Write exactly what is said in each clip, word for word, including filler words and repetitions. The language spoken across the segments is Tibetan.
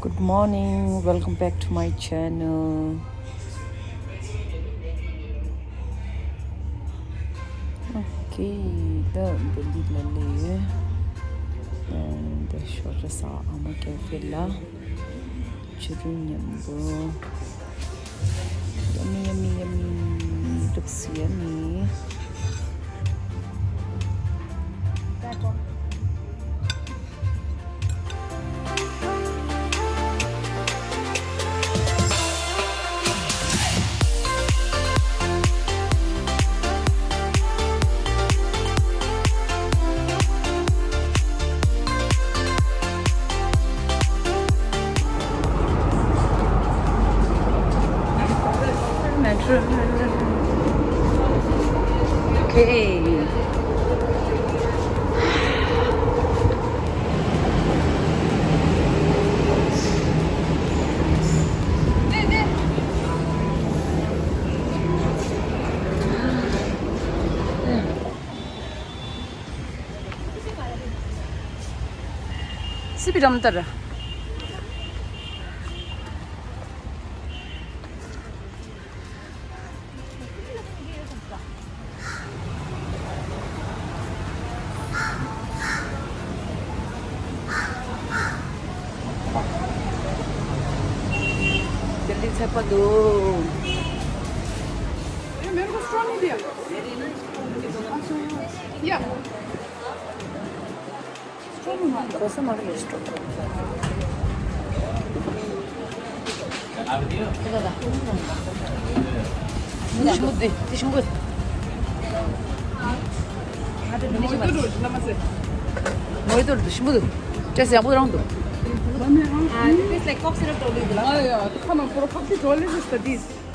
Good morning, welcome back to my channel. Okay, the Delhi Lale and the Shortasa Ama Cafe la. Children nyambo. Yummy, yummy, yummy. Looks yummy. Okay. སི་པི་རམ་དར། ཇལ་ལི་ཚད་པ་འདུག་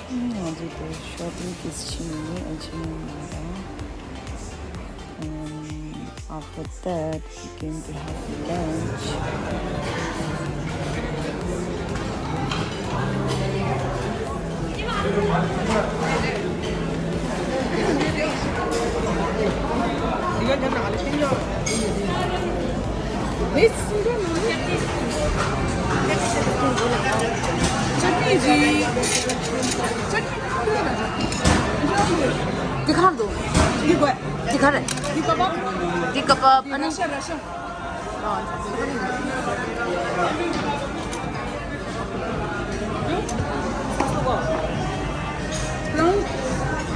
ང་ཚོ་དེ་ཤོ་པིང་གི་ཕྱིན་ནས་ཨ་ཆེན་མོ་མ་ར། After that, we came to have lunch. འདི་གང་འདུག་འདི་ག་རེ། འདི་ཀ་བབ་ཨ་ནི།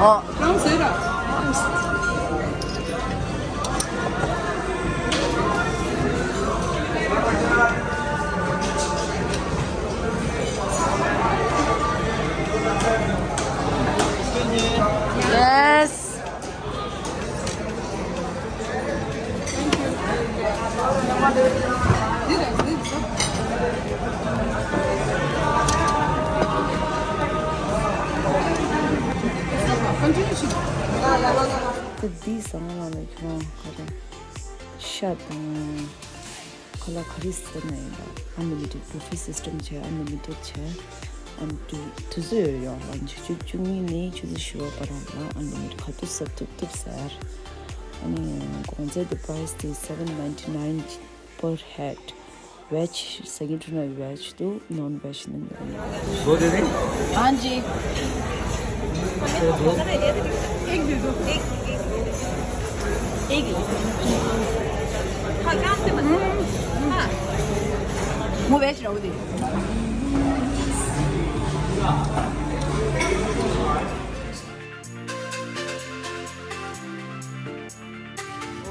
ཨོ། Yes. ད་འདི་ཟ་མ་ལ་ལ་ཁྱོད་ག་རེ་ཤ་དང་། ཁ་ལག་ག་རེ་ཟེར་ན་ཡིན་པ། Unlimited buffet system བྱས། Unlimited བྱས། ཨ་ནི་དུས་དུས་ཚོད་ཡོད་ཡོད་ལ། ཆུ་ཚོད་བཅུ་གཉིས་ནས་ཆུ་ཚོད་བཞི་པ་བར་ལ་Unlimited ག་དུས་ཟ་ཐུབ་ཐུབ་ཟ། ཨ་ནི་གོང་ཚད་དེ་price དེ seven ninety nine per head. Veg ཟ་མཁན་འདུག་ན་veg འདུག non veg ནི་མེད། वो दे दें? हाँ जी। एक दे दो। एक, एक। एक ही। हाँ, काम से मतलब। हाँ। वो veg रहो दे।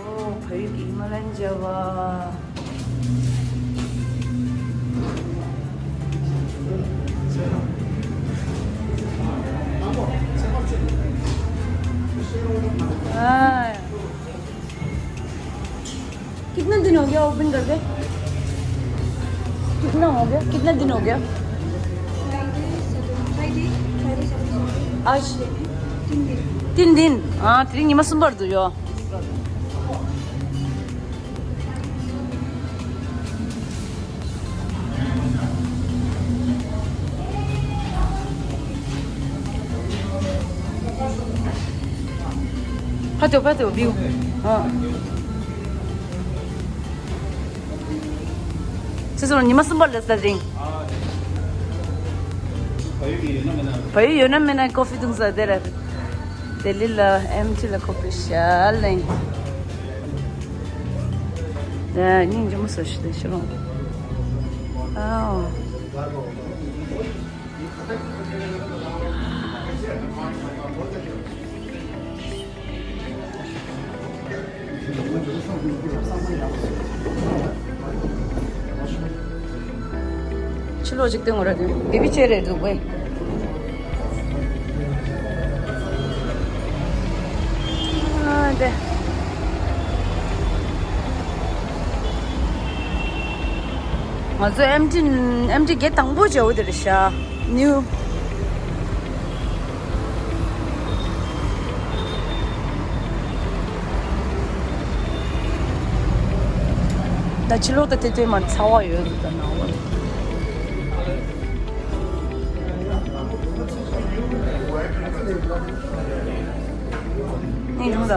ཨོ། བལ་ཡུལ་གྱི་ཧི་མ་ལ་ཡན་མཇལ་བ། ཨ། कितना दिन हो गया ओपन करके? कितना हो गया? कितना दिन हो गया? आज तीन दिन। ཨ། དེ་རིང་ཉི་མ་གསུམ་པར་འདུག་ཡོ། ཕ་ཏོ་ཕ་ཏོ་བིའུ། ཨ། ཙི་ ཉི་མ་གསུམ་པ་ལ་ཟ་རིང་། བལ་ཡུལ་ཡོད་ན་མེད་ན་ཀོ་ཧྥི་འཐུང་ས་དེ་རེད། ལྡི་ལི་ལ་ཨེམ་ཆི་ལ་ཁོ་པའི་ཞལ་ལེན། ཨ། སྙིང་རྗེ་མོ་བཟོ་ཞིག་དེ་ཤི་རུང་། ཨའོ། ཕྱི་ལོགས་ཅིག་སྟོན་དགོས་ར། དེ་བི་བི་ཅེ་རེད་འདུག་བས། ཨ། དེ། ང་ཚོ་ཨེམ་ཆི་ཨེམ་ཆི་གེ་དང་པོ་བྱའོ་དེ་རེད་ཤག་ནིའུ། ད་ཕྱི་ལོགས་ད་ཏོག་ཙམ་མར་ཚ་བ་ཡོད་འདུག་ད་ནང་ལ། ནས་ཡོང་ད།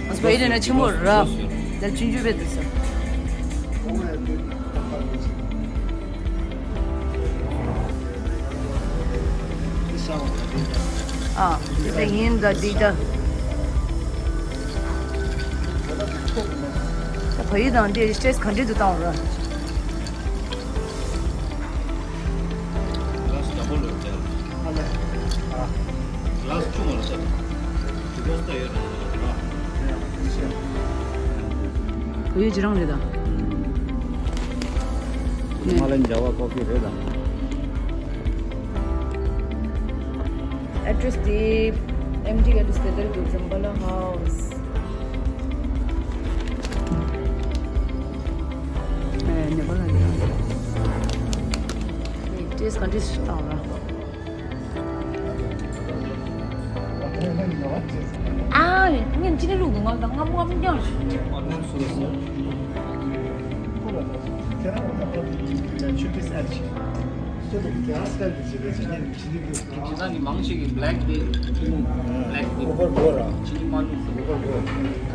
ཨ་སི་པ་ཡིན་ན་ཆི་མོ་ར། ད་ཆུང་ཆུང་བས་འདུག་ས། ཨ། འདི་ད་ཡིན་ད་འདི་ད། ད་བལ་ཡུལ་དང་འདི་སི་ཊེ་ཊི་ག་འདྲས་འདུག་བཏང་ར། ག་ལ་ས་ད་པོ་ལོས་ད། ཨ་ལ། ཨ། ག་ལ་ས་ཆུང་བ་ལ་ས། དུ་པོ་ས་ད་ཡོད་ར། བལ་ཡུལ་ཅི་རང་རེད་ད། ཧི་མ་ལ་ཡན་ཇ་བ་ཀོ་ཕི་རེད་ད། ཨེ་ཌི་རེ་སི་དེ། ཨེམ་ཆི་ཨེ་ཌི་རེ་སི་དེ་ལྟར་འདུག་ཛམ་བྷ་ལ་ཧའུ་སི། ཨེ། ནེ་པ་ལ་ཡོད། ཨེ་ཌི་རེ་སི་ག་འདྲས་བཏང་ར། ཨ། ངས་ཅི་ནས་བླུགས་འདུག་ང་ད་ངམ་ངམ་རྐྱང་། ཁྱེད་རང་གི་མང་ཆེ་གི་བྷེ་ལེག་དེ་ཐུན་མོང་བྷེ་ལེག་དེ། ཨུ་བར་གོ་ར། ཅི་ནི་མ་ནུ་ཨུ་བར་གོ། ག་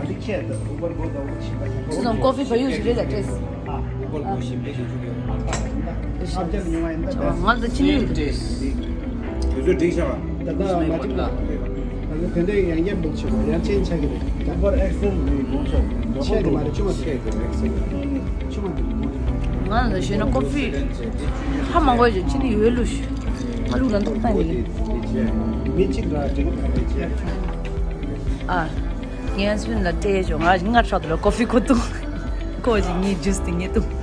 འདི་ཁྱད་ད་ཨུ་བར་གོ་ད་ཨུ་ཆི་པ་ཡིན། ཅི་ཙམ་ཀོ་ཕི་བལ་ཡུལ་ཞིག་རེད་ད་ཏྲེས། ཨུ་བར་གོ་ཞིམ་པའི་ཞིག་ཆུ་ཡོད། ཨ་ཅག་ཉོ་བ་ཡིན་ད། ང་ལ་ཅི་ནི་ཡོད་ཏྲེས། དུས་ཚོད་འགྲིག་ཤག་ད་ལྟ་མ་ཅིག་ད་ལྟ་དེ་འདྲའི་ཡང་རྐྱང་འབུག་ཆེ་བ་ཡང་ཅན་ཆགས་ཀྱི་རེད། ཨུ་བར་ཨེག་སེལ་ནི་མོ་ཆོག་ཆེ་གི་མ་རེད་ཆུང་བ་རེད། ཆེ་གི་ཨེག་སེལ། ཆུང་བ་རེད། ང་ལ་ཞེ་ན་ཀོ་ཕི་ཧ་མ་གོ་ཅིག་ཅི་ནི་ཡོད་ལུ་ཞུ། ང་ལུག་ལ་འདུག་ལྟ་ནི། མི་གཅིག་ལ་དྲི་གི་མ་རེད་ཅེས། ཨ། ངའི་ཧ་སི་བྷེན་ལ་སྤྲད་ཆོག་ང་ང་ཧྲག་ཏུ་ལ་ཀོ་ཕི་ཁོ་འཐུང་། ཁོ་ཅིག་ངའི་ཇུས་དེ་ངས་འཐུང་།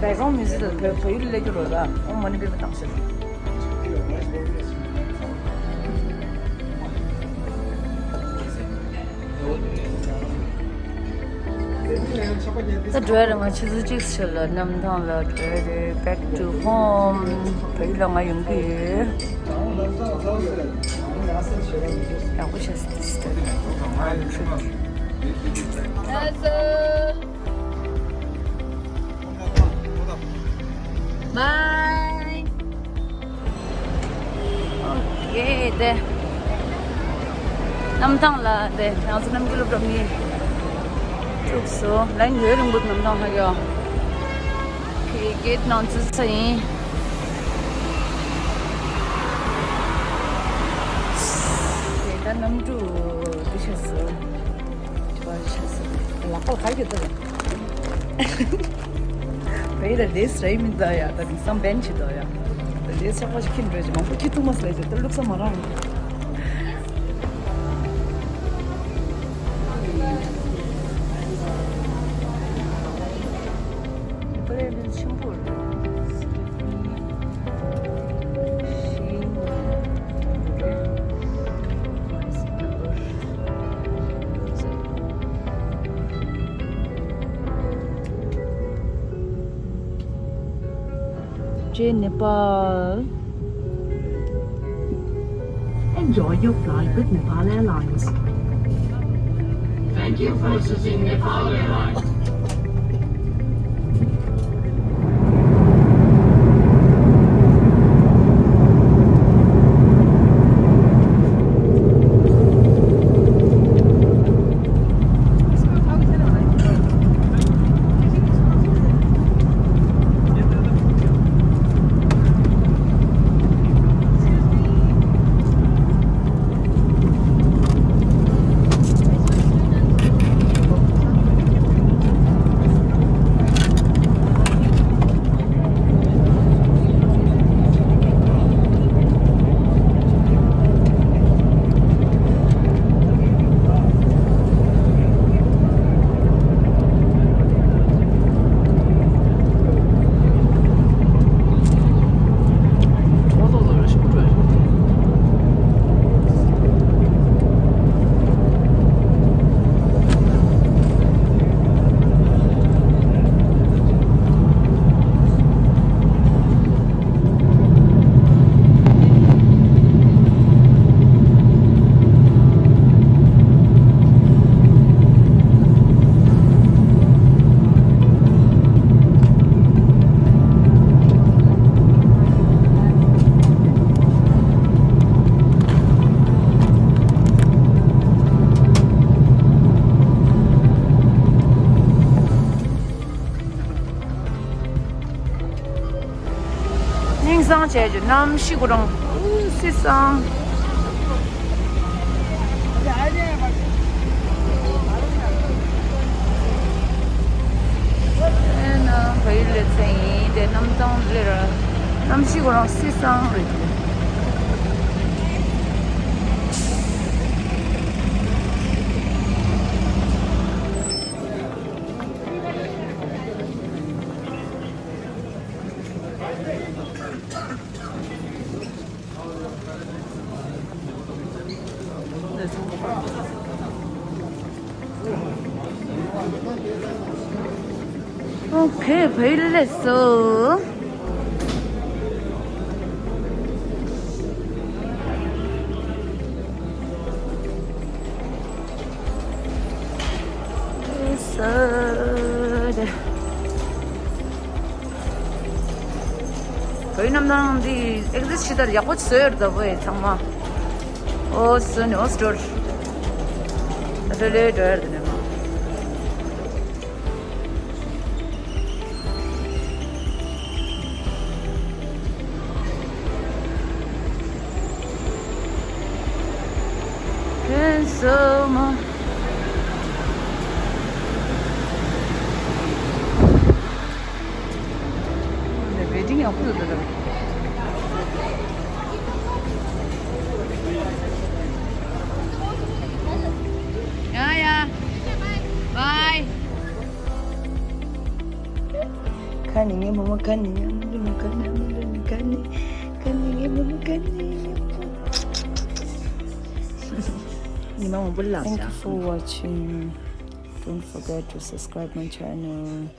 བེག་རོན་མིའུ་ཟིག་དང་བོད་བོད་ཡིག་ལ་སླེབས་རྒྱུ་རོ་ད་ཨོ་མ་ཎི་པདྨེ་བཏང་ཤག་ད་འགྲོ་ཡ་རེད། ང་ཆུ་ཚོད་གཅིག་ཕྱི་ལ་གནམ་ཐང་ལ་འགྲོ་ཡ་རེད། Back to home. བོད་ཡིག་ལ་ང་ཡོང་གི་ཡོད། ཡག་པོ་བྱས་སོང་། This is the Bye. ཨོ་ཁེ་དེ། གནམ་ཐང་ལ་དེ་ང་ཚོ་གནམ་གྱི་སློབ་གྲྭ་མི་ཐུག་སོང་། ལའིན་ཡོད་རིང་པོ་གནམ་ཐང་ཧ་གོ། ཨོ་ཁེ་གེ་ཊི་ནང་ཚུད་ས་ཡིན། དེ་ད་གནམ་གྲུ་འདི་ཆགས་སོང་། ལག་པ་ག་གེ་ད། བོད་ལ་ལེས་རེད་མི་འདུག་ཡ། ད་དེང་སང་བེན་བྱེད་འདུག་ཡ། ད་ལེས་ཆག་པ་ཞིག་ཁྱེར་འགྲོ་ཅིག་མང་པོ་ཁྱེར་ཐུབ་མ་སོང་ལས་ཅིག་ད་བླུགས་ས་མ་རག་པ་རེད། ཆེན་པོ་རེད། Jai Nepal. Enjoy your flight with Nepal Airlines. Thank you for choosing Nepal Airlines. ཧིང་སང་བྱས་ཀྱི་གནམ་གཤིས་ཁོ་རང་། ཨུ་སི་སང་། ཨེ་ན་བལ་ཡུལ་ལ་ཚན་ཡིན་དེ། གནམ་ཐང་ལེ་ར། གནམ་གཤིས་ཁོ་རང་སི་སང་རེད་དེ། ཨོ་ཁེ། བལ་ཡུལ་ལ་སླེབས་སོང་། ཨེ་ས་རེད། བོད་གནམ་ཐང་འདི་ཨེག་ཟིཊ་ཕྱི་ལྟར་ཡག་པོ་བཟོས་ཡོད་ད་བོད་ཚང་མ། ཨོ་སོ་ནི་ཨོ་སི་ཊོར། ཨ་ལེ་ལེ་འགྲོ་ཡར་དེ་ནས་མ། ཕན་སོ་མ། བེ་ཏིང་ཡག་པོ་ཡོད་ད། ཡ་ཡ། བའི། ཁ་ནི་ངའི་མོ་མོ་ཁ་ནི་ངའི་མོ་མོ་ཁ་ནི་ངའི་མོ་མོ་ཁ་ནི་ཁ་ནི་ངའི་མོ་མོ་ཁ་ནི། ཉི་མ་མང་པོ་ལ་Thank you for watching. Don't forget to subscribe my channel.